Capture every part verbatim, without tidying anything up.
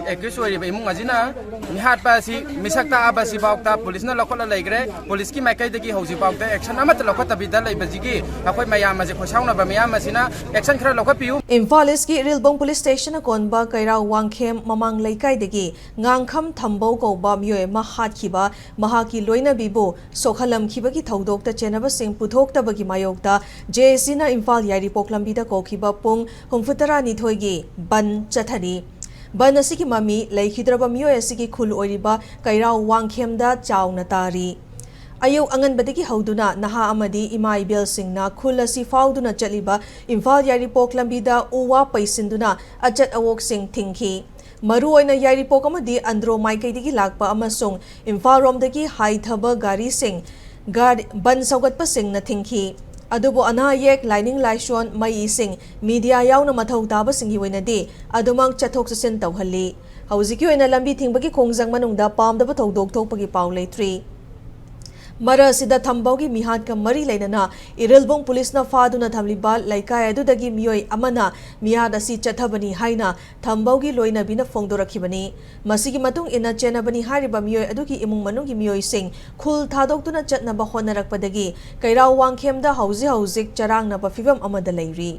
ꯑꯦꯀ꯭ꯌꯨꯁ ꯑꯣꯏꯔꯤꯕ ꯏꯃꯨꯡ ꯑꯁꯤꯅ ꯃꯤꯍꯥꯠꯄ ꯑꯁꯤ, ꯃꯤꯁꯛ ꯇꯥꯛꯑꯕ ꯑꯁꯤꯐꯥꯎꯗ ꯄꯨꯂꯤꯁꯅ ꯂꯧꯈꯠꯂ ꯂꯩꯈ꯭ꯔꯦ꯫ ꯄꯨꯂꯤꯁꯀꯤ ꯃꯥꯏꯀꯩꯗꯒꯤ ꯍꯧꯖꯤꯛꯐꯥꯎꯗ ꯑꯦꯛꯁꯟ ꯑꯃꯠꯇ ꯂꯧꯈꯠꯇꯕꯤꯗ ꯂꯩꯕꯁꯤꯒꯤ ꯑꯩꯈꯣꯏ ꯃꯌꯥꯝ ꯑꯁꯤ ꯈꯣꯏꯁꯥꯎꯅꯕ ꯃꯤꯌꯥꯝ ꯑꯁꯤꯅ ꯑꯦꯛꯁꯟ ꯈꯔ ꯂꯧꯈꯠꯄꯤꯌꯨ꯫ ꯏꯝꯐꯥꯜ ꯏꯁꯀꯤ ꯏꯔꯤꯜꯕꯣꯡ ꯄꯨꯂꯤꯁ ꯁ꯭ꯇꯦꯁꯟꯅ ꯀꯣꯟꯕ ꯀꯩꯔꯥꯎ ꯋꯥꯡꯈꯦꯝ ꯃꯃꯥꯡ ꯂꯩꯀꯥꯏꯗꯒꯤ ꯉꯥꯡꯈꯝ ꯊꯝꯕꯧ ꯀꯧꯕ ꯃꯤꯑꯣꯏ ꯑꯃ ꯍꯥꯠꯈꯤꯕ ꯃꯍꯥꯛꯀꯤ ꯂꯣꯏꯅꯕꯤꯕꯨ ꯁꯣꯛꯍꯜꯂꯝꯈꯤꯕꯒꯤ ꯊꯧꯗꯣꯛꯇ ꯆꯦꯟꯅꯕꯁꯤꯡ ꯄꯨꯊꯣꯛꯇꯕꯒꯤ ꯃꯥꯌꯣꯛꯇ ꯖꯦ ꯑꯦ ꯁꯤꯅ ꯏꯝꯐꯥꯜ ꯌꯥꯏꯔꯤꯄꯣꯛ ꯂꯝꯕꯤꯗ ꯀꯧꯈꯤꯕ ꯄꯨꯡ ꯍꯨꯝꯐꯨꯇꯔꯥꯅꯤꯊꯣꯏꯒꯤ ꯕꯟ ꯆꯠꯊꯔꯤ꯫ ꯕꯟ ꯑꯁꯤꯒꯤ ꯃꯃꯤ ꯂꯩꯈꯤꯗ꯭ꯔꯕ ꯃꯤꯑꯣꯏ ꯑꯁꯤꯒꯤ ꯈꯨꯜ ꯑꯣꯏꯔꯤꯕ ꯀꯩꯔꯥꯎ ꯋꯥꯡꯈꯦꯝꯗ ꯆꯥꯎꯅ ꯇꯥꯔꯤ꯫ ꯑꯌꯨꯛ ꯑꯉꯟꯕꯗꯒꯤ ꯍꯧꯗꯨꯅ ꯅꯍꯥ ꯑꯃꯗꯤ ꯏꯃꯥ ꯏꯕꯦꯜꯁꯤꯡꯅ ꯈꯨꯜ ꯑꯁꯤ ꯐꯥꯎꯗꯨꯅ ꯆꯠꯂꯤꯕ ꯏꯝꯐꯥꯜ ꯌꯥꯏꯔꯤꯄꯣꯛ ꯂꯝꯕꯤꯗ ꯎ ꯋꯥ ꯄꯩꯁꯤꯟꯗꯨꯅ ꯑꯆꯠ ꯑꯋꯣꯛꯁꯤꯡ ꯊꯤꯡꯈꯤ꯫ ꯃꯔꯨꯑꯣꯏꯅ ꯌꯥꯏꯔꯤꯄꯣꯛ ꯑꯃꯗꯤ ꯑꯟꯗ꯭ꯔꯣ ꯃꯥꯏꯀꯩꯗꯒꯤ ꯂꯥꯛꯄ ꯑꯃꯁꯨꯡ ꯏꯝꯐꯥꯜ ꯔꯣꯝꯗꯒꯤ ꯍꯥꯏꯊꯕ ꯒꯥꯔꯤꯁꯤꯡ ꯒꯥꯔꯤ ꯕꯟ ꯁꯧꯒꯠꯄꯁꯤꯡꯅ ꯊꯤꯡꯈꯤ꯫ ꯑꯗꯨꯕꯨ ꯑꯅꯥ ꯑꯌꯦꯛ, ꯂꯥꯏꯅꯤꯡ ꯂꯥꯏꯁꯣꯟ, ꯃꯩ ꯏꯁꯤꯡ, ꯃꯤꯗꯤꯌꯥ ꯌꯥꯎꯅ ꯃꯊꯧ ꯇꯥꯕꯁꯤꯡꯒꯤ ꯑꯣꯏꯅꯗꯤ ꯑꯗꯨꯃꯛ ꯆꯠꯊꯣꯛ ꯆꯠꯁꯤꯟ ꯇꯧꯍꯜꯂꯤ꯫ ꯍꯧꯖꯤꯛꯀꯤ ꯑꯣꯏꯅ ꯂꯝꯕꯤ ꯊꯤꯡꯕꯒꯤ ꯈꯣꯡꯖꯪ ꯃꯅꯨꯡꯗ ꯄꯥꯝꯗꯕ ꯊꯧꯗꯣꯛ ꯊꯣꯛꯄꯒꯤ ꯄꯥꯎ ꯂꯩꯇ꯭ꯔꯤ꯫ ꯃꯔꯛ ꯑꯁꯤꯗ ꯊꯝꯕꯧꯒꯤ ꯃꯤꯍꯥꯠꯀ ꯃꯔꯤ ꯂꯩꯅꯅ ꯏꯔꯤꯜꯕꯣꯡ ꯄꯨꯂꯤꯁꯅ ꯐꯥꯗꯨꯅ ꯊꯝꯂꯤꯕ ꯂꯩꯀꯥꯏ ꯑꯗꯨꯗꯒꯤ ꯃꯤꯑꯣꯏ ꯑꯃꯅ ꯃꯤꯍꯥꯠ ꯑꯁꯤ ꯆꯠꯊꯕꯅꯤ ꯍꯥꯏꯅ ꯊꯝꯕꯧꯒꯤ ꯂꯣꯏꯅꯕꯤꯅ ꯐꯣꯡꯗꯣꯔꯛꯈꯤꯕꯅꯤ꯫ ꯃꯁꯤꯒꯤ ꯃꯇꯨꯡ ꯏꯟꯅ ꯆꯦꯟꯅꯕꯅꯤ ꯍꯥꯏꯔꯤꯕ ꯃꯤꯑꯣꯏ ꯑꯗꯨꯒꯤ ꯏꯃꯨꯡ ꯃꯅꯨꯡꯒꯤ ꯃꯤꯑꯣꯏꯁꯤꯡ ꯈꯨꯜ ꯊꯥꯗꯣꯛꯇꯨꯅ ꯆꯠꯅꯕ ꯍꯣꯠꯅꯔꯛꯄꯗꯒꯤ ꯀꯩꯔꯥꯎ ꯋꯥꯡꯈꯦꯝꯗ ꯍꯧꯖꯤꯛ ꯍꯧꯖꯤꯛ ꯆꯔꯥꯡꯅꯕ ꯐꯤꯕꯝ ꯑꯃꯗ ꯂꯩꯔꯤ꯫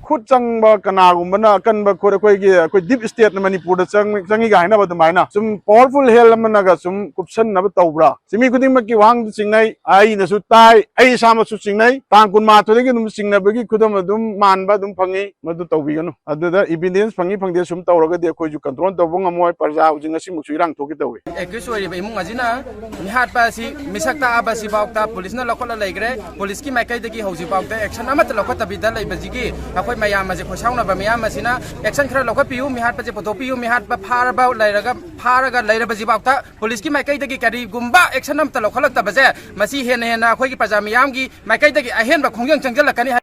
ꯈꯨꯠ ꯆꯪꯕ ꯀꯅꯥꯒꯨꯝꯕꯅ ꯑꯀꯟꯕ ꯈꯨꯠ, ꯑꯩꯈꯣꯏꯒꯤ ꯑꯩꯈꯣꯏ ꯗꯤꯞ ꯁ꯭ꯇꯦꯠꯅ ꯃꯅꯤꯄꯨꯔꯗ ꯆꯪ ꯆꯪꯉꯤꯒ ꯍꯥꯏꯅꯕ ꯑꯗꯨꯃꯥꯏꯅ ꯁꯨꯝ ꯄꯋꯥꯔꯐꯨꯜ ꯍꯦꯟ ꯑꯃꯅꯒ ꯁꯨꯝ ꯀꯨꯞꯁꯟꯅꯕ ꯇꯧꯕ꯭ꯔꯥ? ꯁꯤ ꯃꯤ ꯈꯨꯗꯤꯡꯃꯛꯀꯤ ꯋꯥꯍꯪꯗ ꯆꯤꯡꯅꯩ꯫ ꯑꯩꯅꯁꯨ ꯇꯥꯏ, ꯑꯩ ꯏꯁꯥꯃꯛꯁꯨ ꯆꯤꯡꯅꯩ꯫ ꯇꯥꯡ ꯀꯨꯟꯃꯥꯊꯣꯏꯗꯒꯤ ꯑꯗꯨꯝ ꯆꯤꯡꯅꯕꯒꯤ ꯈꯨꯗꯝ ꯑꯗꯨꯝ ꯃꯥꯟꯕ ꯑꯗꯨꯝ ꯐꯪꯉꯤ꯫ ꯃꯗꯨ ꯇꯧꯕꯤꯒꯅꯨ꯫ ꯑꯗꯨꯗ ꯏꯚꯤꯗꯦꯟꯁ ꯐꯪꯉꯤ ꯐꯪꯗꯦ ꯁꯨꯝ ꯇꯧꯔꯒꯗꯤ ꯑꯩꯈꯣꯏꯁꯨ ꯀꯟꯇ꯭ꯔꯣꯜ ꯇꯧꯕ ꯉꯝꯃꯣꯏ꯫ ꯄ꯭ꯔꯖꯥ ꯍꯧꯖꯤꯛ ꯉꯁꯤꯃꯛꯁꯨ ꯏꯔꯥꯡ ꯊꯣꯛꯀꯦ ꯇꯧꯏ꯫ ꯑꯦꯀ꯭ꯌꯨꯁ ꯑꯣꯏꯔꯤꯕ ꯏꯃꯨꯡ ꯑꯁꯤꯅ ꯃꯤꯍꯥꯠꯄ ꯑꯁꯤ, ꯃꯤꯁꯛ ꯇꯥꯛꯑꯕ ꯑꯁꯤꯐꯥꯎꯗ ꯄꯨꯂꯤꯁꯅ ꯂꯧꯈꯠꯂ ꯂꯩꯈ꯭ꯔꯦ꯫ ꯄꯨꯂꯤꯁꯀꯤ ꯃꯥꯏꯀꯩꯗꯒꯤ ꯍꯧꯖꯤꯛꯐꯥꯎꯗ ꯑꯦꯛꯁꯟ ꯑꯃꯠꯇ ꯂꯧꯈꯠꯇꯕꯤꯗ ꯂꯩꯕꯁꯤꯒꯤ ꯑꯩꯈꯣꯏ ꯃꯌꯥꯝ ꯑꯁꯤ ꯈꯣꯏꯁꯥꯎꯅꯕ ꯃꯤꯌꯥꯝ ꯑꯁꯤꯅ ꯑꯦꯛꯁꯟ ꯈꯔ ꯂꯧꯈꯠꯄꯤꯌꯨ, ꯃꯤꯍꯥꯠꯄꯁꯦ ꯄꯨꯊꯣꯛꯄꯤꯌꯨ, ꯃꯤꯍꯥꯠꯄ ꯐꯥꯔꯕ ꯂꯩꯔꯒ, ꯐꯥꯔꯒ ꯂꯩꯔꯕꯁꯤꯐꯥꯎꯗ ꯄꯨꯂꯤꯁꯀꯤ ꯃꯥꯏꯀꯩꯗꯒꯤ ꯀꯔꯤꯒꯨꯝꯕ ꯑꯦꯛꯁꯟ ꯑꯃꯠꯇ ꯂꯧꯈꯠꯂꯛꯇꯕꯁꯦ ꯃꯁꯤ ꯍꯦꯟꯅ ꯍꯦꯟꯅ ꯑꯩꯈꯣꯏꯒꯤ ꯄ꯭ꯔꯖꯥ ꯃꯤꯌꯥꯝꯒꯤ ꯃꯥꯏꯀꯩꯗꯒꯤ ꯑꯍꯦꯟꯕ ꯈꯣꯡꯖꯪ ꯆꯪꯁꯤꯜꯂꯛꯀꯅꯤ ꯍꯥꯏ꯫